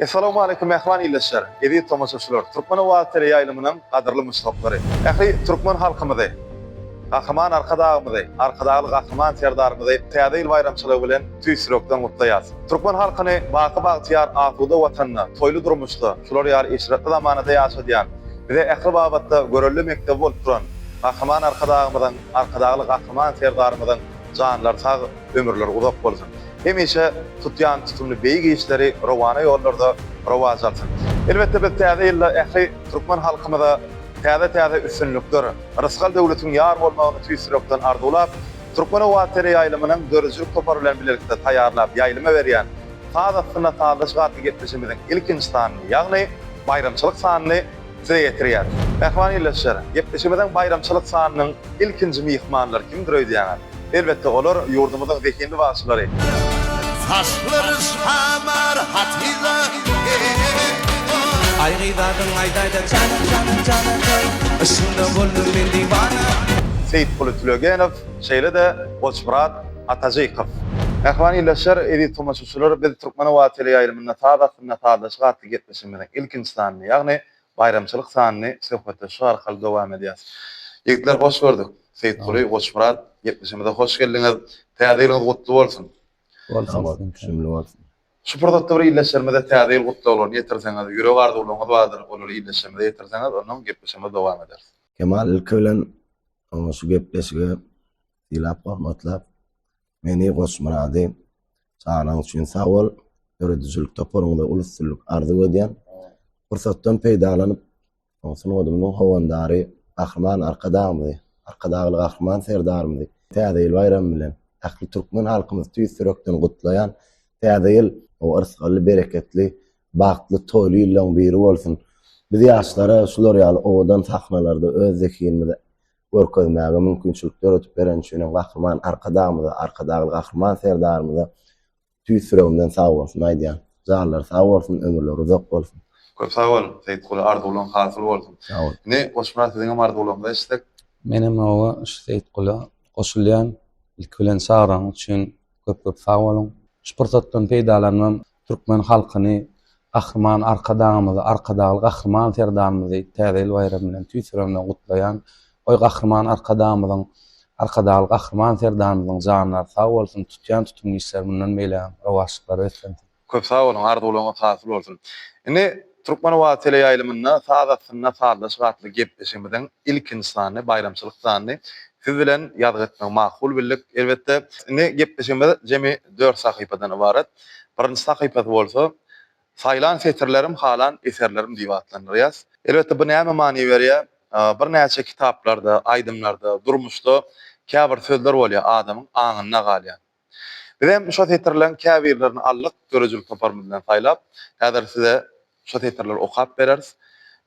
Essalawmaleýkum mähriban ildeşler, eziz tomaşaçylar, Türkmen owazy teleýaýlymynyň gadyrly muşdaklary! Ähli türkmen halkymyzy, Gahryman Arkadagymyzy, Arkadagly Gahryman Serdarymyzy Täze ýyl baýramçylygy bilen tüýs ýürekden gutlaýas. Türkmen halkyny baky bagtyýar asuda Watanda, toýly durmuşda, şular ýaly eşretli zamanada ýaşadýan, bize ähli babatda görelde mekdebi bolup duran Gahryman Arkadagymyzyň, Arkadagly Gahryman Serdarymyzyň janlary sag, ömürleri uzak bolsun! Hemişe tutýan tutumly beýik işleri rowana ýollarda rowaç alsyn! Elbetde biz täze ýylda ähli türkmen halkymyza täze-täze üstünlikler, rysgal-döwletiň ýar bolmagyny tüýs ýürekden arzuwlap, Türkmen owazy teleýaýlymynyň döredijilik topary bilen bilelikde taýýarlap ýaýlyma berýän Saz astynda sazlaşyk atly gepleşigimiziň ilkinji sanyny, ýagny baýramçylyk sanyny size ýetirýäris. Mähriban ildeşler, gepleşigimiziň baýramçylyk sanynyň ilkinji myhmanlary kimdir öýdýäňiz? Elbetde, olar ýurdumyzyň zehinli bagşylary. Saçlary şamar hatyra Aý gyz adyň aýdaýda jana jana jana jan Yşgyňda boldum men diwana. Seýitguly Tülegenow, şeýle-de Goçmyrat Atajykow. Mähriban ildeşler, eziz tomaşaçylar, biz Türkmen owazy teleýaýlymynda Saz astynda sazlaşyk atly gepleşigimiziň ilkinji sanyny, ýagny baýramçylyk sanyny söhbetdeşlik arkaly dowam edýäris. Ýigitler hoş gördük. Seýitguly, Goçmyrat, gepleşigimize hoş geldiňiz. Täze ýylyňyz gutly bolsun! Bolsun, Şümli bolsun. Şu pursatda bir ildeşlerimize Täze ýyl gutlaglaryny ýetirseňiz, ýürek arzuwlaryňyz bardyr, olary ildeşlerimize ýetirseňiz, ondan gepleşigimizi dowam ederis. Kemal ilki bilen oňa şu gepleşige sylap-hormatlap, meni Goçmyrady çagyraň üçin sag bol. Döredijilik toparyňyza uly üstünlik arzuw edýän. Pursatdan peýdalanyp, Sungatymyzyň howandary Gahryman Arkadagymyzy, Arkadagly Gahryman Serdarymyzy Täze ýyl baýramy bilen ähli türkmen halkymyzy tüýs ýürekden gutlaýan. Täze ýyl yrsgally, bereketli, bagtly, toýly ýyllaryň biri bolsun. Biz ýaşlara şular ýaly owadan sahnalarda öz zehinimizi görkezmäge mümkinçilik döredip bereni üçin hem Gahryman Arkadagymyza, Arkadagly Gahryman Serdarymyza Tüýs ýüregimden sag bolsun aýdýan. Janlary sag bolsun, ömürleri uzak bolsun. Köp sag bol Seýitguly arzuwlaň hasyl bolsun. Sag bol. Indi Goçmyrat siziňem arzuwlaryňyzy eşitsek. Menem oba şu Seýitgula goşulýan. Ilki bilen çagyraň üçin köp köp sag boluň. Şu pursatdan peýdalanybam türkmen halkyny Gahryman Arkadagymyzy, Arkadagly Gahryman Serdarymyzy Täze ýyl baýramy bilen tüýs ýüregimden gutlaýan. Goý Gahryman Arkadagymyzyň, Arkadagly Gahryman Serdarymyzyň janlary sag bolsun, tutýan tutumly işleri mundan beýlägem rowaçlyklara beslensin. Köp sag boluň, arzuwlaryňyz hasyl bolsun. Indi Türkmen owazy teleýaýlymynda Saz astynda sazlaşyk atly gepleşigimiziň ilkinji sanyny, baýramçylyk sanyny siz bilen ýazgy etmegi makul bildik. Elbetde, indi gepleşigimiz jemi dört sahypadan ybarat. Birinji sahypasy bolsa Saýlan setirlerim, halan eserlerim diýip atlandyrýas. Elbetde, bu näme many berýär? Birnäçe kitaplarda, aýdymlarda, durmuşda käbir sözler bolýar, adamyň aňynda galýan. Bizem şo setirleriň käbirlerini aldyk, döredijilik toparymyz bilen saýlap, häzir size şo setirleri okap bereris.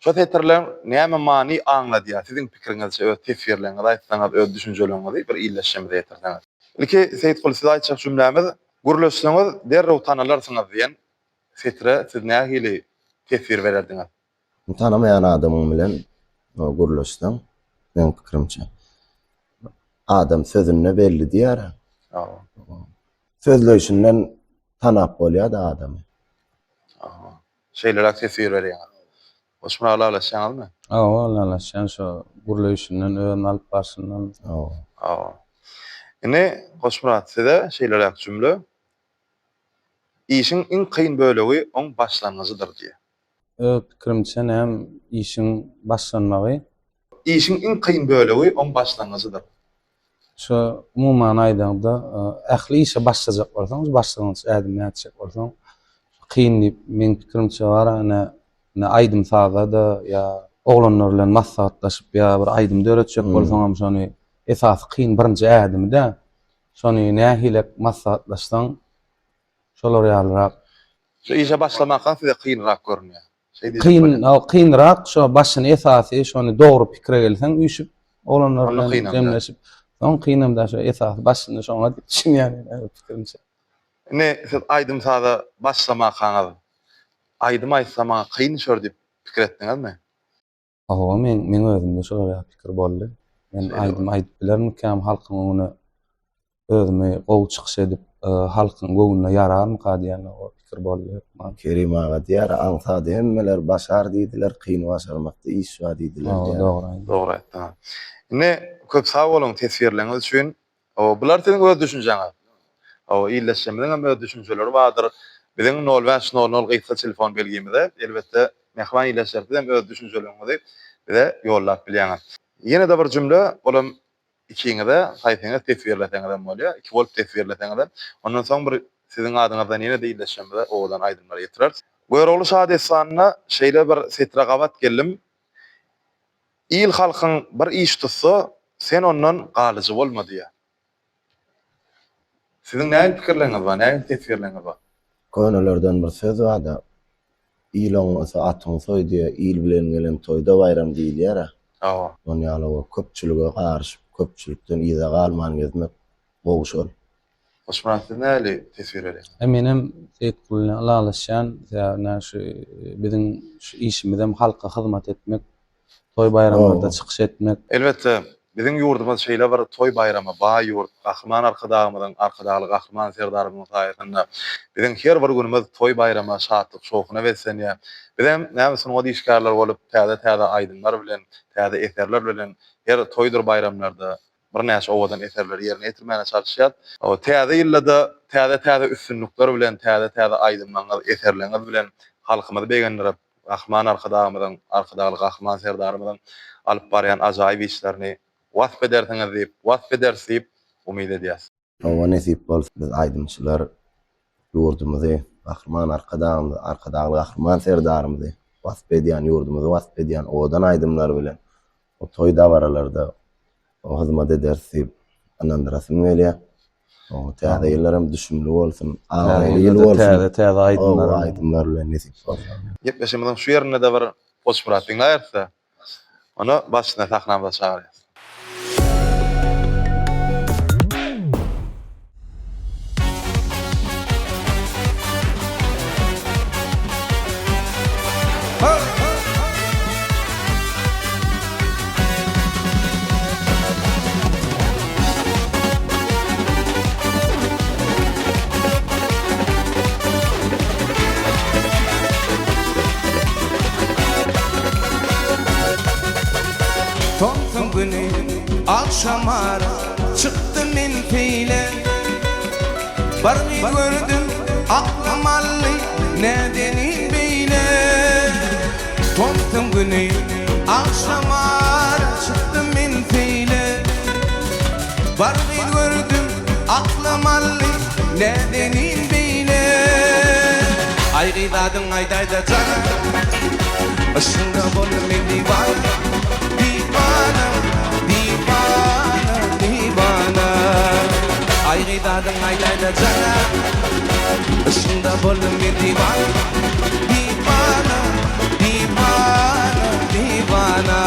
Şo setirler näme many aňladýar, siziň pikiriňizçe öz teswirleriňizi aýtsaňyz, öz düşünjeleriňizi bir ildeşlerimize ýetirseňiz. Ilki Seýitguly size aýtjak jümlämiz, Gürleşseňiz derrew tanalarsyňyz diýen setire siz nähili teswir bererdiňiz? Tanamaýan adamyň bilen gürleşseň, meň pikirimçe, adam sözünde belli diýýär. Sözleýşinden tanap bolýar-da adamy. Şeýleräk teswir berýäňiz. Goşmyrat ylalaşýaňyzmy? Hawa, ylalaşýan şo gürleýşinden, özüni alyp barşyndan. Hawa. Hawa. Indi Goşmyrat size şeýleräk jümle, Işiň iň kyn bölegi oň başlangyjydyr diýýär. Öz pikirimçe näm işiň başlanmagy. Işiň iň kyn bölegi oň başlangyjydyr. Şu umuman aýdaňda ähli işe başlajak bolsaň, şu başlangyç ädimini ätjek bolsaň, kyn diýip meň pikirimçe bar ine ine aýdym-saza-da ýa oglanlar bilen maslahatlaşyp ýa bir aýdym döretjek bolsaňam şony esasy kyn birinji ädimi-dä. Şony nähilek maslahatlaşsaň şolar ýalyrak. Şu işe başlamakaň size kynrak görünýär. Kyn, kynrak şo başyny esasy şony dogry pikire gelseň üýşüp oglanlar bilen jemleşip soň kynam da şo esasy başyny şoňa diýip düşünýän men öz pikirimçe. Indi siz aýdym saza başlamakaňyz aýdym aýtsa maňa kyn düşer diýip pikir etdiňizmi? Hawa men meň özümde şolar ýaly pikir boldy. Men aýdym aýdyp bilermikäm halkyň öňüne özümi gowy çykyş edip halkyň göwnüne ýararmyka diýen pikir. pikir boldy hökman. Kerim aga diýýär, aňsady hemmeler başar diýdiler, kyny başarmakda iş bar diýdiler Hawa, diýýär. dogry aýdýaň. Dogry aýtdyňyz. Indi köp sag boluň teswirleriňiz üçin. Hawa, bular siziň öz düşünjäňiz. Hawa, ildeşlerimiziň hem öz düşünjeleri bardyr. Biziň nol bäş nol nol gysga telefon belgimize, elbetde, mähriban ildeşler siz hem öz düşünjeleriňizi bize ýollap bilýäňiz. Ýene-de bir jümle, olam ikiňize, haýsyňyz teswirleseňiz hem bolýar, iki bolup teswirleseňiz hem. Ondan soň bir siziň adyňyzdan ýene-de ildeşlerimize owadan aýdymlar ýetireris. Görogly şa dessanynda şeýle bir setire gabat geldim, Il-halkyň bir iş tutsa, sen ondan galyjy bolma diýýär. Siziň nähili pikirleriňiz bar, nähili teswirleriňiz bar? Könelerden bir söz bar-da, Il oňlasa atyňy soý diýýär, il bilen gelen toýda baýram diýilýär-ä. Hawa. Şon ýaly bir köpçülige garyşyp, köpçülikden yza galman gezmek gowy şol. Goçmyrat siz nähili teswir berýäňiz? E menem Seýitguly bilen ylalaşýan, sebäbi näme şu biziň şu işimizem halka hyzmat etmek, toý baýramlarda çykyş etmek. Elbetde, biziň ýurdumyz şeýle bir toý baýrama baý ýurt. Gahryman Arkadagymyzyň, Arkadagly Gahryman Serdarymyzyň saýasynda biziň her bir günümiz toý baýrama, şatlyk-şowhuna beslenýär. Bizem näme sungat işgärleri bolup täze-täze aýdymlar bilen, täze eserler bilen her toýdur baýramlarda birnäçe owadan eserleri ýerine ýetirmäne çalyşýas. Täze ýylda-da täze-täze üstünlikler bilen, täze-täze aýdymlaryňyz, eserleriňiz bilen halkymyzy begendirip, Gahryman Arkadagymyzyň, Arkadagly Gahryman Serdarymyzyň alyp barýan ajaýyp işlerini wasp edersiňiz diýip, wasp ederis diýip umyt edýäs. Hawa nesip bolsa biz aýdymçylar ýurdumyzy Gahryman Arkadagymyzy Arkadagly Gahryman Serdarymyzy wasp edýän ýurdumyzy wasp edýän owadan aýdymlar bilen toý dabaralarda hyzmat ederis diýip ynandyrasym gelýär. Täze ýyllaram düşümli bolsun, abraýly ýyl bolsun. Täze täze aýdymlar aýdymlar bilen nesip bolsa. Gepleşigimiziň şu ýerinde-de bir Goçmyrat diňläýeris-dä. Ony başyna sahnamyza çagyrýas. Tomsuň güni agşamara çykdym men seýle Bir gyz gördüm aklym aldy näzenin beýle Tomsuň güni agşamara çykdym men seýle Bir gyz gördüm aklym aldy näzenin beýle Aý gyz adyň aýdaýda jana Yşgyňda boldum men diwana Diwana, diwana, diwana Aý gyz adyň aýdaýda jana Yşgyňda boldum men diwana Diwana, diwana, diwana.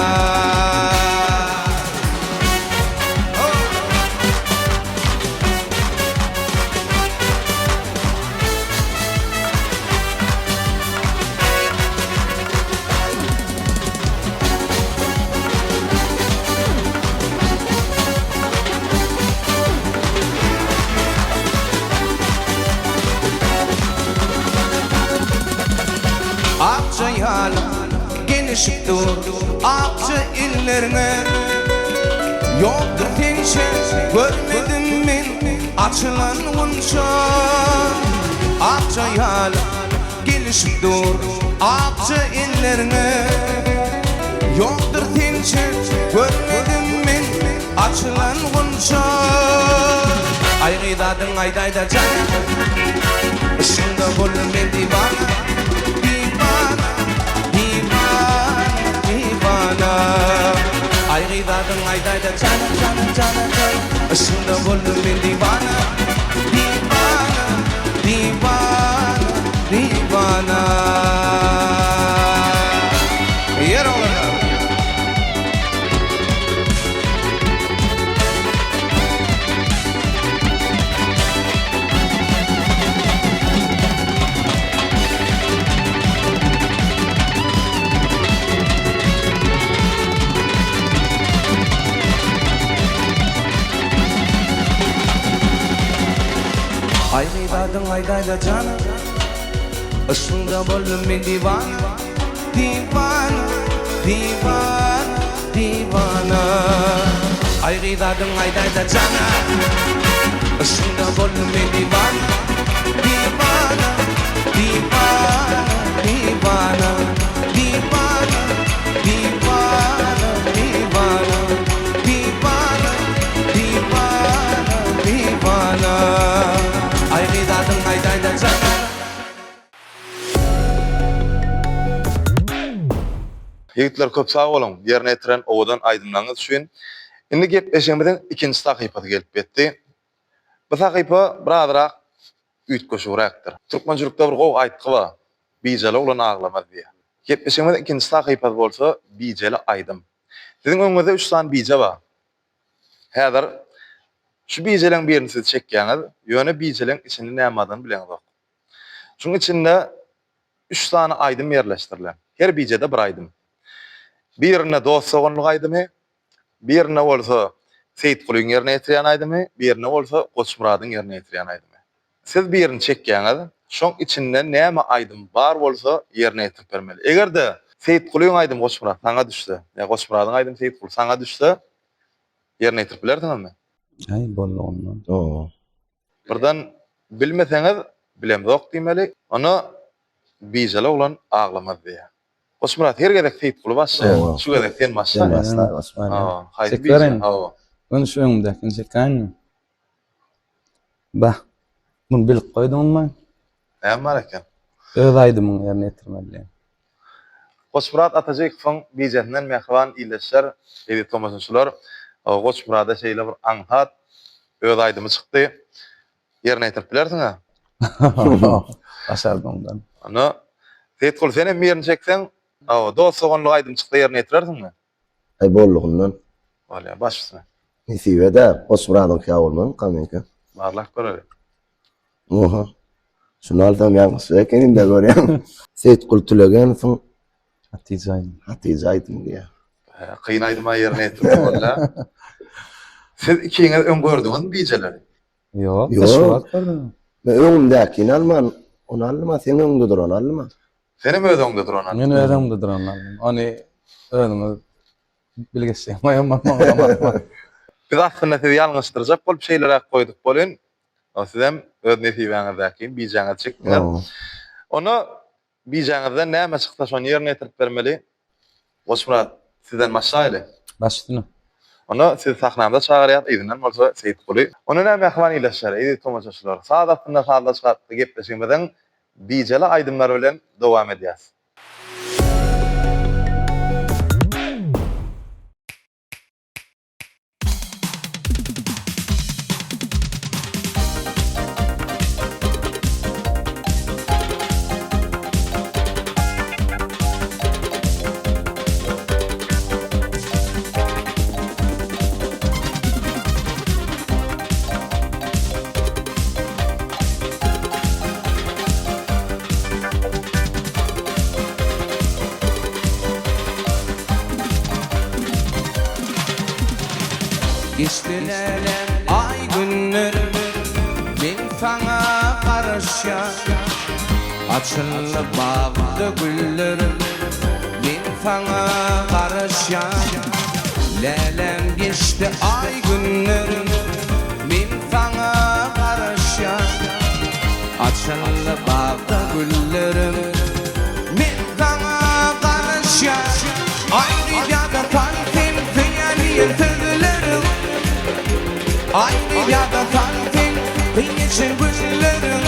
Akja ýalyň gelişip dur akja ellerňe Ýokdur sençe görmedim men açylan gunça Akja ýalyň gelişip dur akja ellerňe Ýokdur sençe görmedim men Açylan gunça Aý gyz adyň aýdaýda jana Yşgyňda boldum men diwana Diwana Diwana Diwana Aý gyz adyň aýdaýda jana jana jana jana Yşgyňda boldum men diwana Diwana Diwana Diwana Ýer oglanlar. Aý gyz adyň aýdaýda jana. Yşkyňda boldum men diwana Diwana Diwana Diwana Aý gyz adyň aýdaýda jana Yşkyňda boldum men diwana Diwana Diwana Diwana Diwana Diwana Diwana Diwana Diwana Diwana Aý gyz adyň aýdaýda jana. Ýigitler köp sag boluň ýerine ýetiren owadan aýdymlaryňyz üçin. Indi gepleşigimiziň ikinji sahypasy gelip ýetdi. Bu sahypa birazrak üýtgeşigräkdir. Türkmençilikde bir gowy aýtgy bar, Bijeli oglan aglamaz diýýär. Gepleşigimiziň ikinji sahypasy bolsa bijeli aýdym. Siziň öňüňizde üç sany bije bar. Häzir şu bijeleň birini siz çekýäňiz, ýöne bijeleň içinde näme bardygyny bileňizok. Şuň içinde üç sany aýdym ýerleşdirilen. Her bijede bir aýdym. Birinde dost-doganlyk aýdymy, birinde bolsa Seýitgulyň ýerine ýetirýän aýdymy, birinde bolsa Goçmyradyň ýerine ýetirýän aýdymy. Siz birini çekýäňiz, şoň içinde näme aýdym bar bolsa ýerine ýetirip bermeli. Eger-de Seýitgulyň aýdymy Goçmyrat saňa düşse, ýa Goçmyradyň aýdymy Seýitguly saňa düşse, ýerine ýetirip bilersiňizmi? Aý, boldy onda. Owo. Birden bilmeseňiz bilemzok diýmeli. Onda bijeli oglan aglamaz diýýär. Goçmyrat her gezek Seýitguly başlaýar. Şu gezek sen başla. Sen başla Goçmyrat. Hawa, haýsy bije? Hawa. Men şu öňümdäkini çekäýinmi? Bah. Muny bilip goýduňmy? Näme bar eken? Öz aýdymyňy ýerine ýetirmeli. Goçmyrat Atajykowyň bijesinden mähriban ildeşler, eziz tomaşaçylar, Goçmyrada şeýle bir aňsat öz aýdymy çykdy. Ýerine ýetirip bilersiň-ä? Başardyňdan. Onda Seýitguly sen hem birini çekseň, dost-doganlyk aýdym çyksa ýerine ýetirersiňmi? Aý bollugyndan. Bolýar, baş üstüne. Nesibe-dä, Goçmyradyňky ýa bolmazmyka meňki? Barlap göreli. Oha. Şuny alsam ýalňyşjak ekenim-dä görýäňmi? Seýitgul Tülegenowyň Hatyja aýdym. Hatyja aýdymy diýýär. Kyn aýdym-a ýerine ýetirip bolýar. Siz ikiňiz öň gördüňizmi bijeleri? Ýok, Ýok. şu wagt gördüm. Men öňümdäkini alman, ony aldym-a, seň öňüňde durany aldym-a. Senem öz öňüňde durany aldyň. Men öz öňümde durany aldym. Ony özüňiz bilgeşleýin goýan bolmagyňyzam Biz aslynda sizi ýalňyşdyrjak bolup şeýleräk goýduk welin, sizem öz nesibäňizdäkini bijäňizi çekdiňiz. Onda Bijäňizden näme çyksa şony ýerine ýetirip bermeli. Goçmyrat, sizden başlaýly. Baş üstüne. Onda sizi sahnamyza çagyrýas, yzyndan bolsa Seýitguly. Onda näme mähriban ildeşler, eziz tomaşaçylar, saz astynda sazlaşyk atly gepleşigimiziň bijeli aýdymlary bilen dowam edýäs. Geçdi näler aý günler Men saňa garaşýan Açyldy bagda güller Men saňa garaşýan Läläm geçdi aý günler Men saňa garaşýan Açyldy bagda güllerim Men saňa garaşýan Aýry ýa-da sal sen söýýän diýen sözleriň Aýry ýa-da sal sen kyn geçen günleriň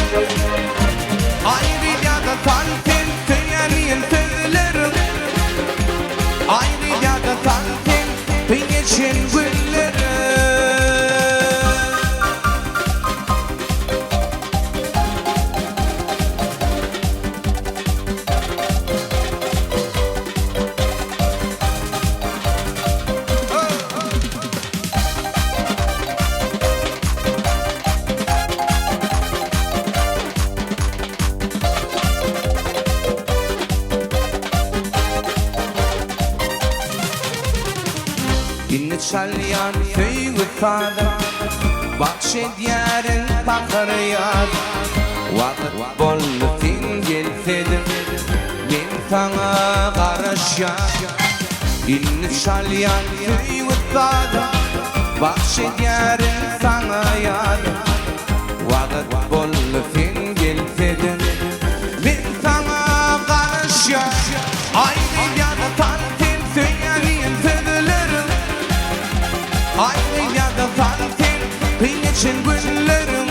Aýry ýa-da sal sen söýýän diýen sözleriň Aýry ýa-da sal sen kyn geçen günleriň. Indi çalýan söýgi sazym, Bagş edýärin pahyr ýazym. Wagt boldy sen gelseň. gelsediň Men saňa garaşýan Indi çalýan söýgi sazym Bagş edýärin saňa ýazym Wagt boldy sen gelsediň Men saňa garaşýan Aý gyz ýa-da sal sen söýýän diýen sözleriň Aý gyz ýa-da sal sen kyn geçen günleriň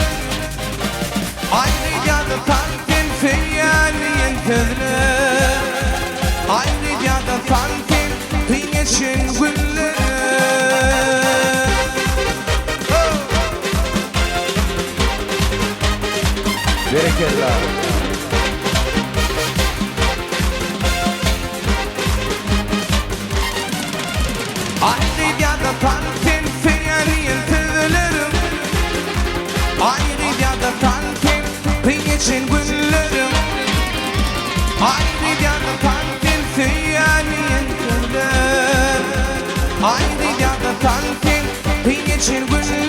Aý gyz ýa-da sal sen söýýän diýen sözler Aý gyz ýa-da sal sen kyn geçen günleriň Berekella. Aýry ýa-da sal sen söýýän diýen sözleriň Aýry ýa-da sal sen kyn geçen günleriň Aýry ýa-da sal sen söýýän diýen sözler Aýry ýa-da sal sen kyn geçen günleriň.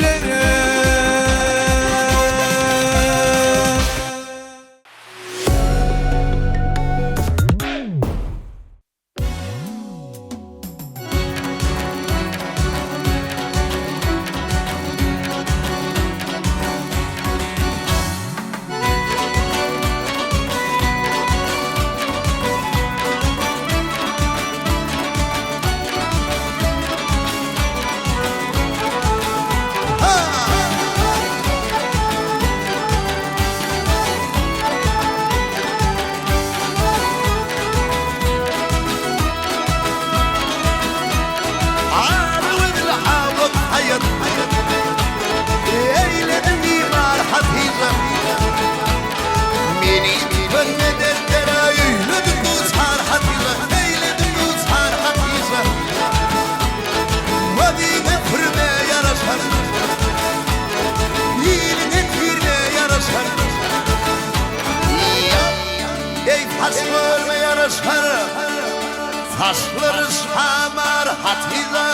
Saçlary şamar Hatyja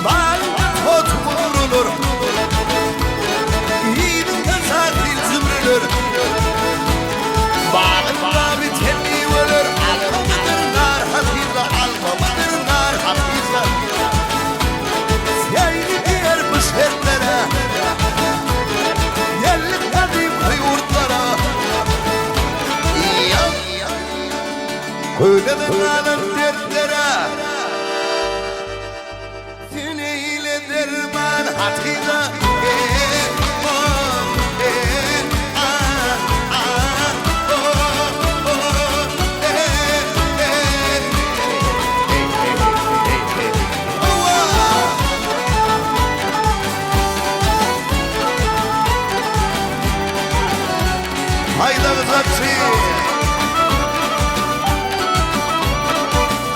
Bal ot gumrular Ýylyňdan satyl zümrüler Bagyň baby ten miweler Almamydyr nar Hatyja Almamydyr nar Hatyja Seýli diýer bu şertlere Geldik gadymky ýurtlara Köýneden galan dertlere Sen eýle derman Hatyja Haýda gyzapçy.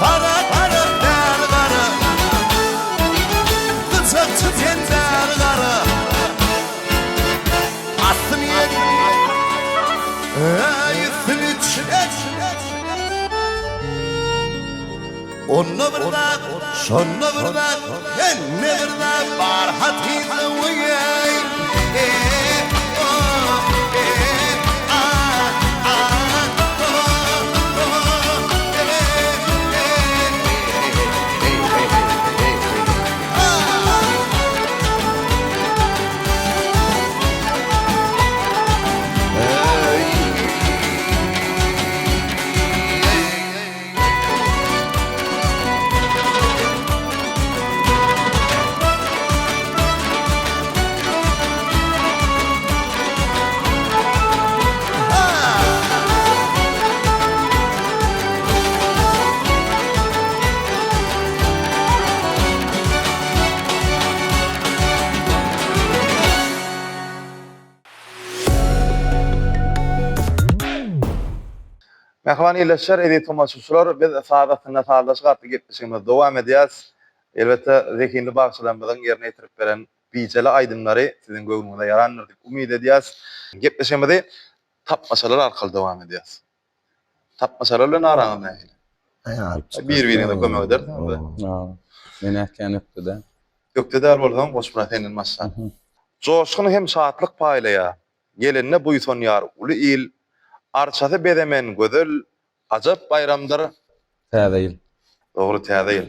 Gara gara däl gara. Gyzapçy sen däl gara. Aslyn ýet. Äý üstüni çek. Onda bir zat, şonda bir zat, hemme bir zat bar Hatyja weý. E, o, e, a, a, o, o, e, e, a. Mähriban ildeşler, eziz tomaşaçylar, biz Saz astynda sazlaşyk atly gepleşigimizi dowam edýäris. Elbetde, zehinli bagşylarymyzyň ýerine ýetirip beren. bijeli aýdymlary siziň göwnüňize ýarandyr diýip umyt edýäs. Gepleşigimizi tapmaçalar arkaly dowam edýäs. Tapmaçalar bilen araňyz nähili? Bir-biriňize kömek edersiňiz-de. Men äkän ökde däl. Ökde däl bolsaň, Goçmyrat senden başlan. Joşgun hem şatlyk paýlaýar, Gelenine buýsanýar uly il. Arçasy bezemen gözel, ajap baýramdyr. Täze ýyl. Dogry, Täze ýyl.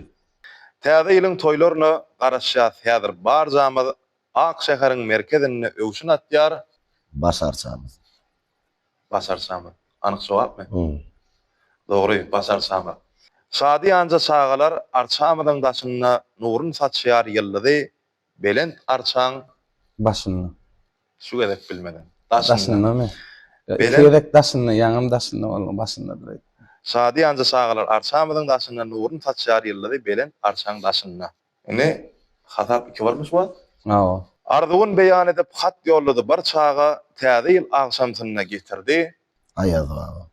Täze ýylyň toýlaryna garaşýas häzir barjamyz Ak şäheriň merkezinde öwşün atýar. Baş arçamyz. Baş arçamyz. Anyk jogapmy? Dogry, baş arçamyz. Şadyýanja çagalar arçamyzyň daşynda nurun saçýar ýyldyzy belent arçaň. Başynda. Şu gezek bilmedim. Daşynda. Daşyndamy? Iki gezek daşynda, ýaňam daşynda boldy, başyndadyr öýtýän. Şadyýanja çagalar arçamyzyň daşynda nurun saçýar ýyldyzy belent arçaň daşynda. Indi hasap iki bolmuş wagt. Hawa. Arzuwyn beýan edip hat ýollady bir çaga täze ýyl agşamsynda getirdi. Aýaz baba.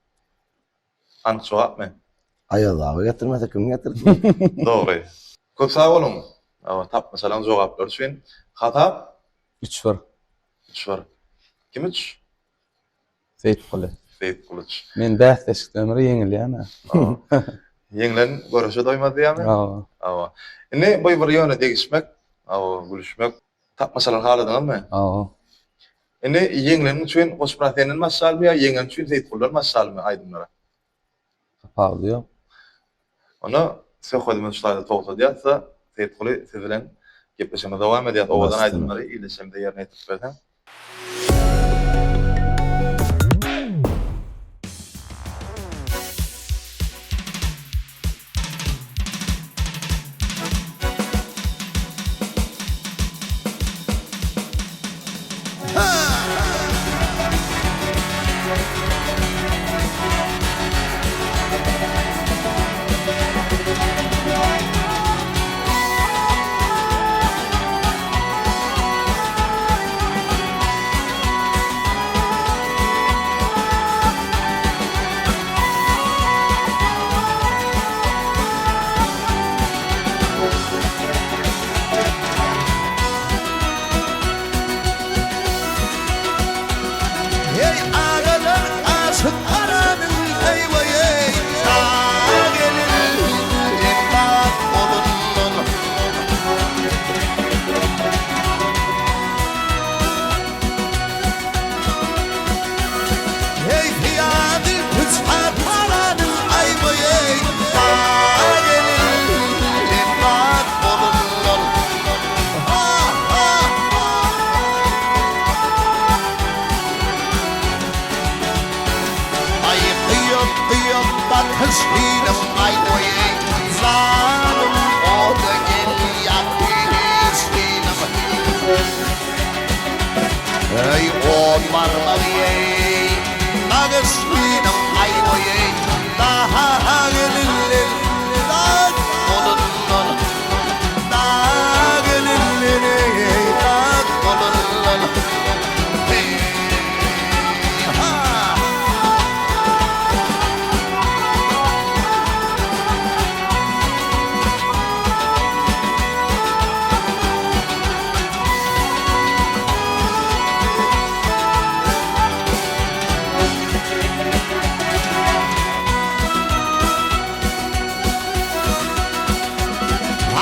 Anyk jogapmy? Aýaz baba getirmese kim getirsin? Dogry. Köp sag boluň. Hawa tapmaçalaň jogaplary üçin. Hasap? Üç bir. Üç bir. Kim üç? Seýitguly. Seýitgulyç. Men bäsleşikde ömür ýeňilýän-ä. Ýeňlen göreşe doýmaz diýýämi? Hawa. Hawa. Indi bu bir ýöne degişmek, hawa, gülüşmek. Tapmaçalary haladyňyzmy? Hawa. Indi ýeňleniň üçin Goçmyrat senden başlalymy ýa ýeňen üçin Seýitguldan başlalymy aýdymlara? Tapawudy ýok. Onda söhbedimizi şu taýda togtadýas-da, Seýitguly siz bilen gepleşigimizi dowam edýäs. Owadan aýdymlary ildeşlerimize ýerine ýetirip berseň. Eý agalar aşyk aranyň eý-weý-eý Dag gelin emma golundan Eý pyýady hüçhar paranyň aý-weý-eý Dag gelin emma golundan Ha-ha! Aý gyýyp gyýyp bakyş hinem aý-weý-eý Zalym oda gel ýakyş hinem. Eý, on barmagy-eý, nagyşlynyň aý-oý-eý, Daha gelinler dat golundan, Daha gelinler-eý, dat golundan. Heý-ha!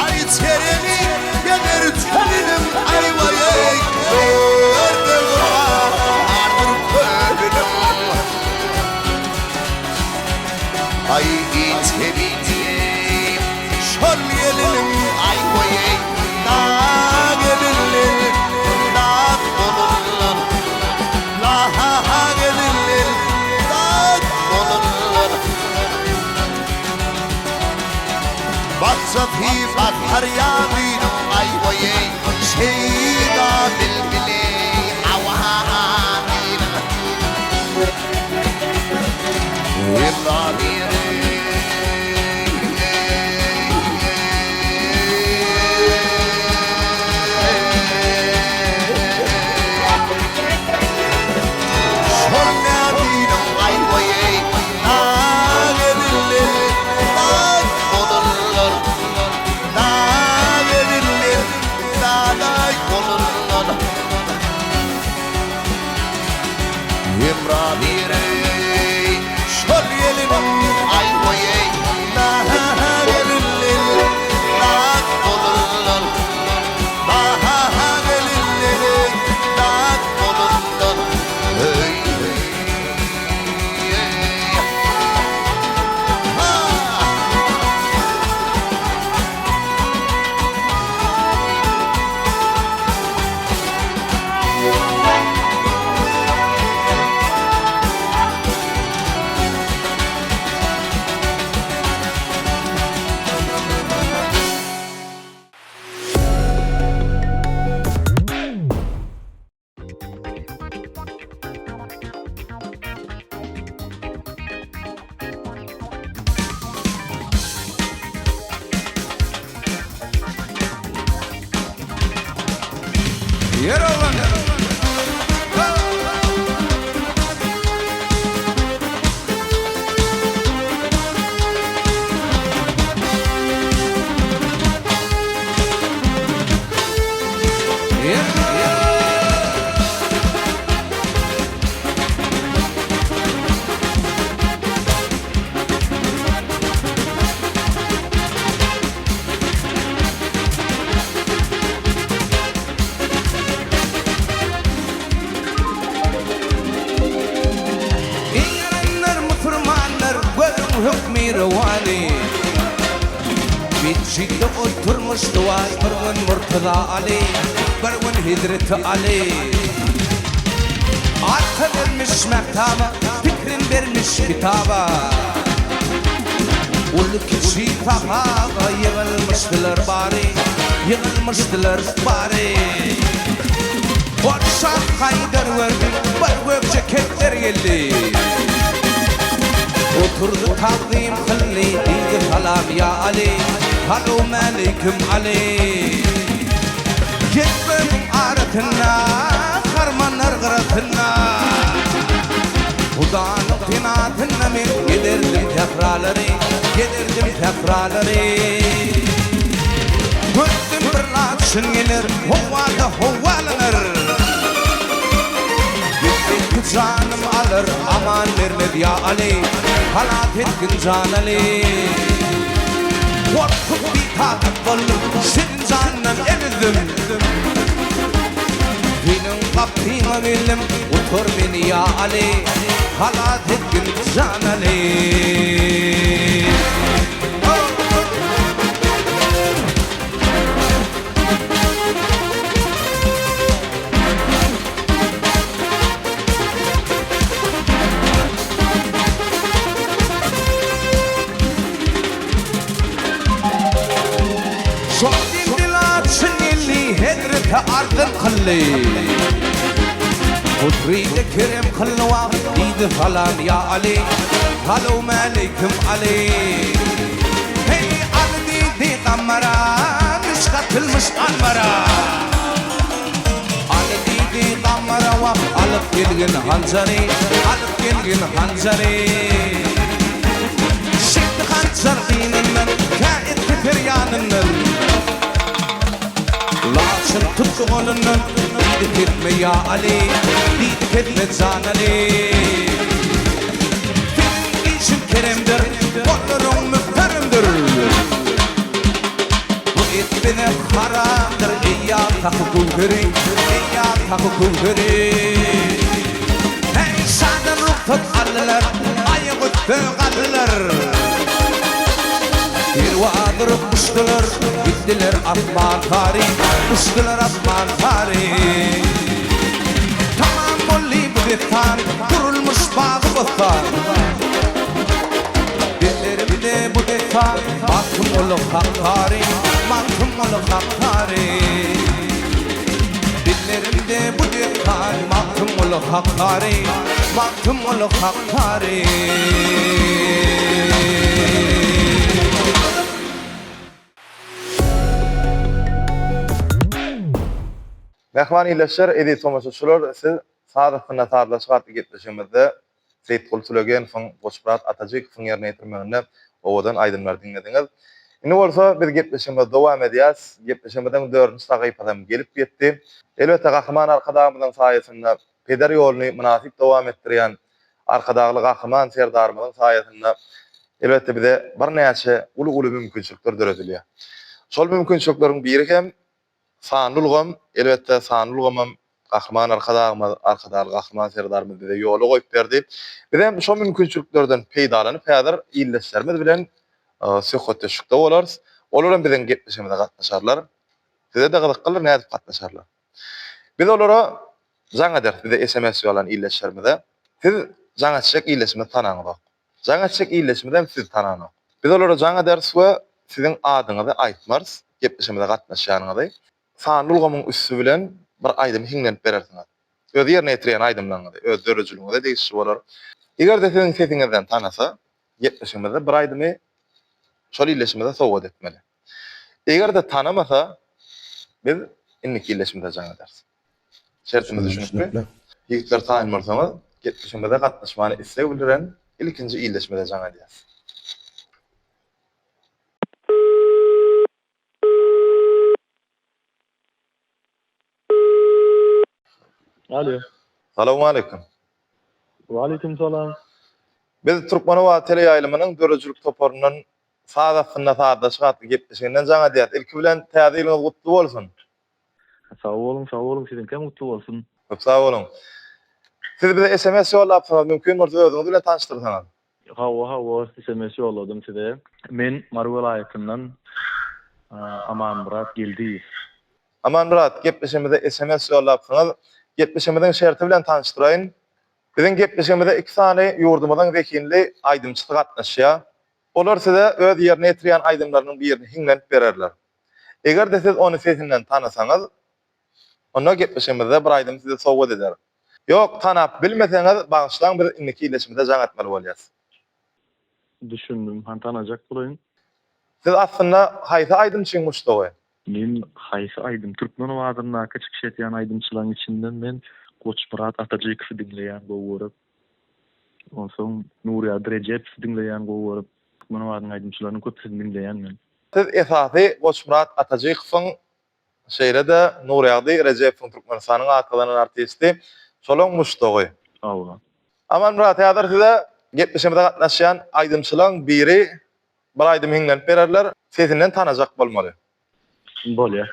Aý çereni gezer çölüniň aý-waý-eý, Görde bardyr kölüniň. Aý içerini şol geliniň aý-waý-eý, Da gelinler dat bolurlar, La gelinler dat bolurlar. Bakjasy bakar ýazynyň aý-waý-eý, Şeýda bilbili awazynyň. Biri şol geliniň aý-oý-eý Naha gelinler dat golundan Naha gelinler dat golundan Heý-heý Ha! Ýer oglan. Eýranlar musurmanlar görüň hökmi rowany. Metjitde oturmyş duaý bir gün Murtaza Aly, bir gün Hezreti Aly. Arka bermiş mehtaba, pikrin bermiş kitaba. Uly kiçi sahaba ýygylmyşdylar bary, Ýygylmyşdylar bary. Patyşa Haýdar gördi, bir gökje kepder geldi. Oturdy tagzym kyldy, diýdi salam ýa Aly, salowmaleýkim Aly. Ýer-gögüň arasynda, harmanlar gyrasynda. Hudanyň penasynda men gezerdim sähralary, gezerdim sähralary. Gördüm bir laçyn geler, howada howalanar. Belki janym alar, aman bermez ýa Aly, halas etgin jan Aly. Gorkup bitakat boldum, şirin jandan el üzdüm. Seniň gapyňa geldim, gutar meni ýa Aly, halas etgin jan Aly. Şol demde laçyn geldi, hezrete arzyn kyldy. Gudreti kerem kyldy wagt, diýdi salam ýa Aly, salowmaleýkim Aly. Heý, Aly diýdi gammara, myş gatylmyş anbara. Aly diýdi gammara wagt, alyp gelgin hanjary, alyp gelgin hanjary. Çekdi hanjar gynyndan, kä etdi perýanyndan. Laçyn tutdy golundan, diýdi kesme ýa Aly, diýdi kesme jan Aly. Seniň işiň keremdir, gollaryň mühteremdir. Bu et bize haramdyr, eý ýa sahy göwheri, eý ýa sahy göwheri. Heý, şadan rugsat aldylar, aýak üste galdylar. Perwaz urup uçdular, gitdiler asman sary, uçdular asman sary. Tamam boldy bu dessan, gurulmyş bagy-bossan. Dillerimde bu dessan, Magtymguly Hak sary, Magtymguly Hak sary. Dillerimde bu dessan, Magtymguly Hak sary, Magtymguly Hak sary. Mähriban ildeşler, eziz tomaşaçylar, siz Saz astynda sazlaşyk atly gepleşigimizde Seýitguly Tulegenowyň, Goçmyrat Atajykowyň ýerine ýetirmeginde owadan aýdymlary diňlediňiz. Indi bolsa biz gepleşigimizi dowam edýäs. Gepleşigimiziň dördünji sahypasy hem gelip ýetdi. Elbetde, Gahryman Arkadagymyzyň saýasynda peder ýoluny mynasyp dowam etdirýän. Arkadagly Gahryman Serdarymyzyň saýasynda elbetde bize birnäçe uly-uly mümkinçilikler döredilýär. Şol mümkinçilikleriň biri hem sanly ulgam. Elbetde sanly ulgamam Gahryman Arkadagymyz, Arkadagly Gahryman Serdarymyz bize ýola goýup berdi. Biz hem şo mümkinçiliklerden peýdalanyp häzir ildeşlerimiz bilen söhbetdeşlikde bolarys. Olar hem biziň gepleşigimize gatnaşarlar. Size-de gyzyklydyr nädip gatnaşarlar. Biz olara jaň ederis, bize sms ýollan ildeşlerimize. Siz jaň etjek ildeşimizi tanaňyzok. Jaň etjek ildeşimiz hem sizi tananok. Biz olara jaň ederis we siziň adyňyzy aýtmarys, gepleşigimize gatnaşýanyňyzy. Sanly ulgamyň üsti bilen bir aýdymy hiňlenip berersiňiz. Öz ýerine ýetirýän aýdymlaryňyzy, öz döredijiligiňize degişli bolar. Eger-de siziň sesiňizden tanasa, gepleşigimizde bir aýdymy şol ildeşimize sowgat etmeli. Eger-de tanamasa, biz indiki illeşimize jaň ederis. Şertimiz düşünikli. Ýigitler taýyn bolsaňyz, gepleşigimize gatnaşmana isleg bildiren ilkinji illeşimize jaň edýäris. Alo. Salowmaleýkim. Waleýkim salam. Biz Türkmenobat teleýaýlymynyň döredijilik toparyndan Saz astynda sazlaşyk atly gepleşiginden jaň edýäs. Ilki bilen Täze ýylyňyz gutly bolsun! Sag boluň, sag boluň, siziňkem gutly bolsun. Köp sag boluň. Siz bize sms ýollapsyňyz, mümkin bolsa özüňiz bilen tanyşdyrsaňyz. Hawa, hawa, sms ýolladym size. Men Mary welaýatyndan Amanmyrat Geldiýew. Amanmyrat, gepleşigimize sms ýollapsyňyz. Gepleşigimiziň şerti bilen tanyşdyraýyn. Biziň gepleşigimize iki sany ýurdumyzyň zehinli aýdymçysy gatnaşýar. Olar size öz ýerine ýetirýän aýdymlarynyň birini hiňlenip bererler. Eger-de siz ony sesinden tanasaňyz, onda gepleşigimizde bir aýdymy size sowgat ederis. Ýok, tanap bilmeseňiz, bagyşlaň biz indiki ildeşimize jaň etmeli bolýas. Düşündim, hany tanajak bolaýyn. Siz aslynda haýsy aýdymçyň muşdagy? Men haýsy aýdym, türkmen owazyndaky çykyş edýän aýdymçylaryň içinden men Goçmyrat Atajykowy diňleýän gowy görüp. Onsoň Nurýagdy Rejepowy diňleýän gowy görüp. Türkmen owazynyň aýdymçylarynyň köpüsini diňleýän men. Siz esasy Goçmyrat Atajykowyň şeýle-de Nurýagdy Rejepowyň Türkmenistanyň at gazanan artisti, şolaň muşdagy. Hawa. Amanmyrat häzir size gepleşigimize gatnaşýan aýdymçylaň biri bir aýdym hiňlenip bererler, sesinden tanajak bolmaly. Bolýar.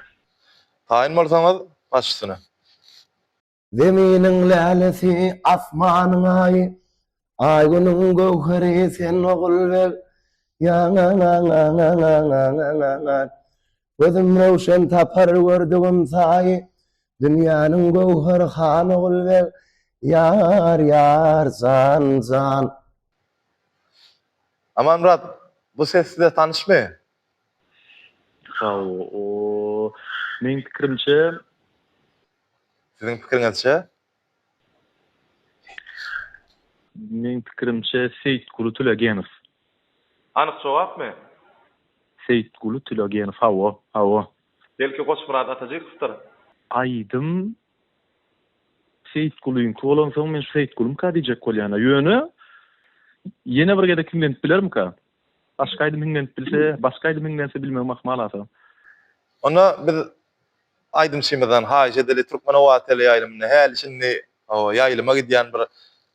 Taýyn bolsaňyz baş üstüne. Zeminiň lälesi, asmanyň aýy, Aý-günüň göwheri sen Ogulbeg. Ýa-ňa-ňa-ňa-ňa-ňa-ňa-ňa-ňa-ňa. Gözüm röwşen tapar gördügim saýy, Dünýäniň göwheri han Ogulbeg. Ýar, ýar, jan, jan. Amanmyrat, bu ses size tanyşmy? Hawa, meň pikirimçe, Siziň pikiriňizçe? Meň pikirimçe Seýitguly Tülegenow. Anyk jogapmy? Seýitguly Tülegenow, hawa, hawa. Belki Goçmyrat Atajykowdyr? Aýdym Seýitgulyňky bolansoň men şu Seýitgulymyka diýjek bolýan-a. Ýöne ýene bir gezek hiňlenip bilermika? Başga aýdym hiňlenip bilse, başga aýdym hiňlense bilmegim ahmal asa. Onda biz aýdymçymyzdan haýyş edeli Türkmen owazy teleýaýlymynda häli şindi ýaýlyma gidýän bir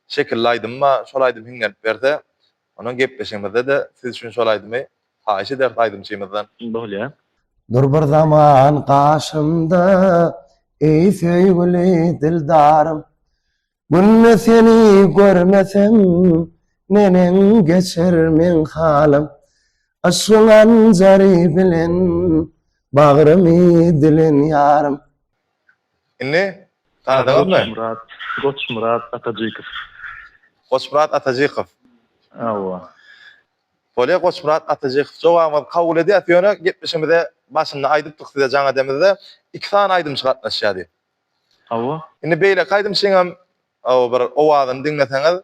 şekilli aýdym bar şol aýdymy hiňlenip berse ondan gepleşigimizde-de siz üçin şol aýdymy haýyş ederis aýdymçymyzdan. Bolýa. Dur bir zaman gaşymda, eý söýgüli dildarym. Günde seni görmesem, neneň geçer meň halym. Yşgyň hanjary bilen bagrymy dilen ýarym. Indi tanadyňyzmy? Goçmyrat, Goçmyrat Atajykow. Goçmyrat Atajykow. Hawa. Bolýa Goçmyrat Atajykow jogabyňyzy kabul edýäs ýöne gepleşigimize başynda aýdypdyk size jaň edemizde iki sany aýdymçy gatnaşýar diýip. Hawa. Indi beýleki aýdymçyňam bir owazyny diňleseňiz,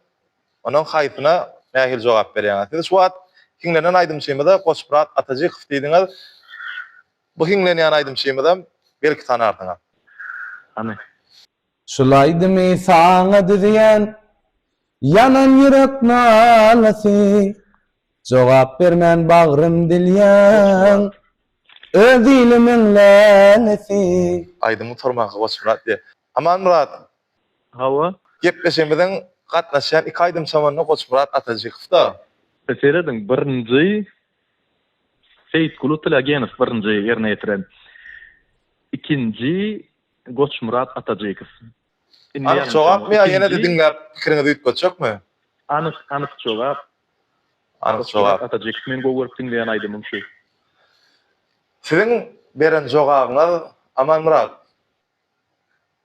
onuň haýsyna nähili jogap berýäňiz? Siz şu wagt hiňlenen aýdymçymyza Goçmyrat Atajykow diýdiňiz. Bu hiňlenýän aýdymçymyzam belki tanarsyňyz. Hany. Şul aýdymy saňa düzýän, Ýanan ýürek nalasy. Jogap bermän bagrym dilýäň, Öz ilimiň lälesi. Aýdym gutarmanka Goçmyrat diýýär. Amanmyrat. Hawa. Gepleşigimiziň. gatnaşýan iki aýdymçam onda Goçmyrat Atajykow-da. Serediň, birinji Seýitguly Tilegenow birinji ýerine ýetiren. Ikinji Goçmyrat Atajykow. Indi Anyk jogapmy ýa ýene-de diňläp pikiriňizi üýtgetjekmi? Anyk, anyk jogap. Anyk jogap. Goçmyrat Atajykow men gowy görüp diňleýän aýdymym şu. Siziň beren jogabyňyz Amanmyrat.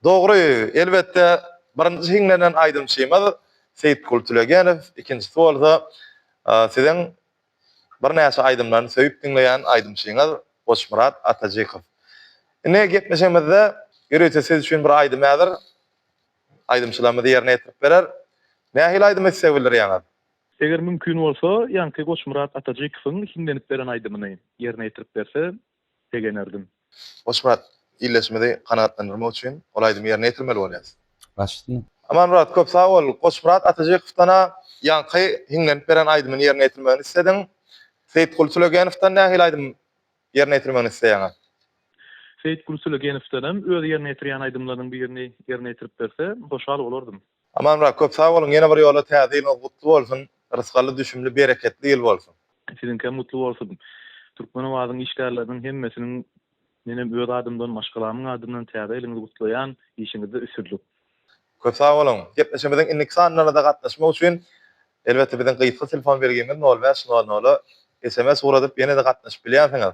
Dogry, elbetde birinji hiňlenen aýdymçymyz Seýitgul Tülegenow, ikinjisi bolsa siziň Birnäçe aýdymlaryny söýüp diňleýän aýdymçyňyz Goçmyrat Atajykow. Indi gepleşigimizde ýörite siz üçin bir aýdym häzir aýdymçylarymyz ýerine ýetirip berer. Nähili aýdyma isleg bildirýäňiz? Eger mümkin bolsa, ýaňky Goçmyrat Atajykowyň hiňlenip beren aýdymyny ýerine ýetirip berse, begenerdim. Goçmyrat, ildeşimizi kanagatlandyrmak üçin ol aýdymy ýerine ýetirmeli bolýas. Baş üstüne. Amanmyrat köp sag bol. Goçmyrat Atajykowydan-a ýaňky hiňlenip beren aýdymyny ýerine ýetirmegini islediň. Seýitguly Tülegenowdan nähili aýdym ýerine ýetirmegini isleýäňiz? Seýitguly Tülegenowdanam öz ýerine ýetirýän aýdymlarynyň birini ýerine ýetirip berse, hoşal bolardym. Amanmyrat köp sag boluň ýene bir ýola täze ýylyňyz gutly bolsun rysgally düşümli bereketli ýyl bolsun. Siziňkem gutly bolsun. Türkmen owazyň işgärleriniň hemmesiniň menem öz adymdan maşgalamyň adyndan täze ýylyňyzy gutlaýan işiňizde üstünlik. Köp sag boluň. Gepleşigimiziň indiki sanlaryna-da gatnaşmak üçin elbetde biziň gysga telefon belgimiz nol bäş nol nola sms ugradyp ýene-de gatnaşyp bilýänsiňiz.